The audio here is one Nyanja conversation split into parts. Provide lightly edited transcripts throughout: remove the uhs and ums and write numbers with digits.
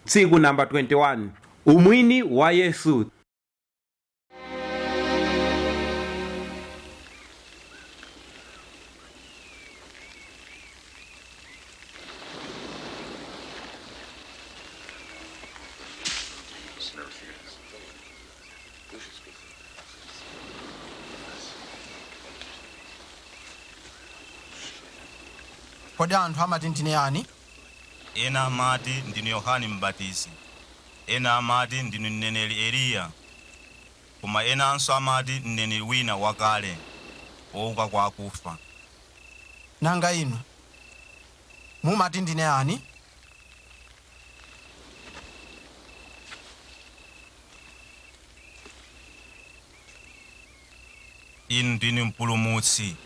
Tsiku namba 21, umwini wa Yesu. Kodi anthu amati ndine yani? Ena amati ndinu Yohane Mbatizi, ena amati ndinu mneneri Eliya, koma enanso amati mneneri wina wakale wouka kwa akufa. Nanga inu mumati ndine yani? Inu ndinu Mpulumutsi.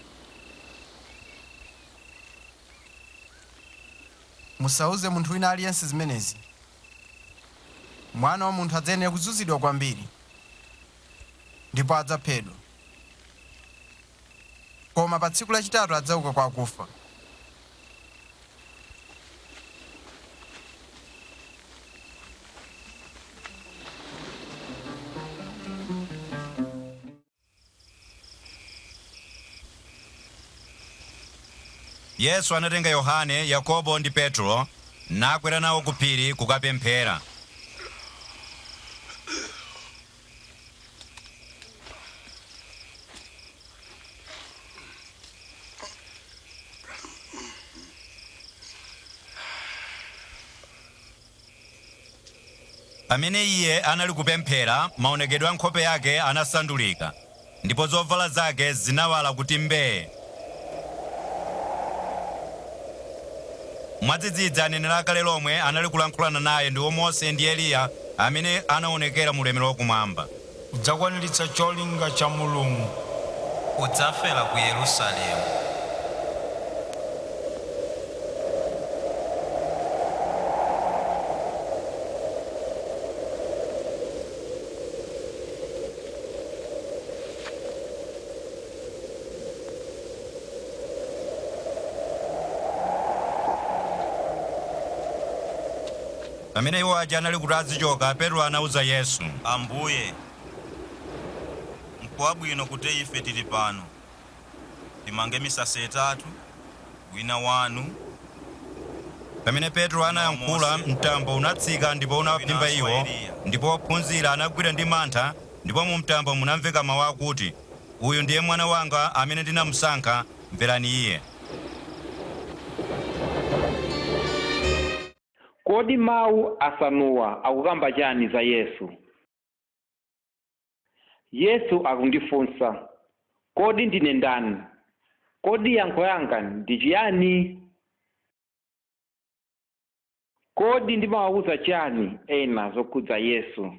Musauze munthu wina aliyense zimenezi. Mwana wa munthu adzayenera kuzunzidwa kwambiri ndipo adzaphedwa, koma pa tsiku lachitatu adzauka kwa akufa. Yesu anatenga Yohane, Yakobo ndi Petro nakwera nawo ku phiri kukapemphera. Pamene iye anali kupemphera, maonekedwe a nkhope yake anasandulika, ndipo zovala zake zinawala kuti mbee. Mwadzidzidzi aneneri akale lomwe anali kulankhulana naye ndiwo Mose ndi Eliya amene anaonekera mu ulemerero wakumwamba. Udzakwaniritsa cholinga cha Mulungu. Udzafera ku Yerusalemu. Pamene iwo aja anali kuti azichoka, Petro anauza Yesu, Ambuye, nkwabwino kuti ife tili pano. Timange misasa itatu, wina wanu, Pamene Petro anayankhula, mtambo unatsika ndipo unaphimba iwo, ndipo ophunzira anagwidwa ndi mantha, ndipo mu mtambo munamveka mawu akuti, Uyu ndiye mwana wanga amene ndinamusankha, mverani iye. Kodi mawu asanuwa akukamba chani za Yesu? Yesu akundifunsa, kodi ndine ndani? Kodi yankho yanga ndi chiyani? Kodi ndimawawuza chani ena zokhudza Yesu?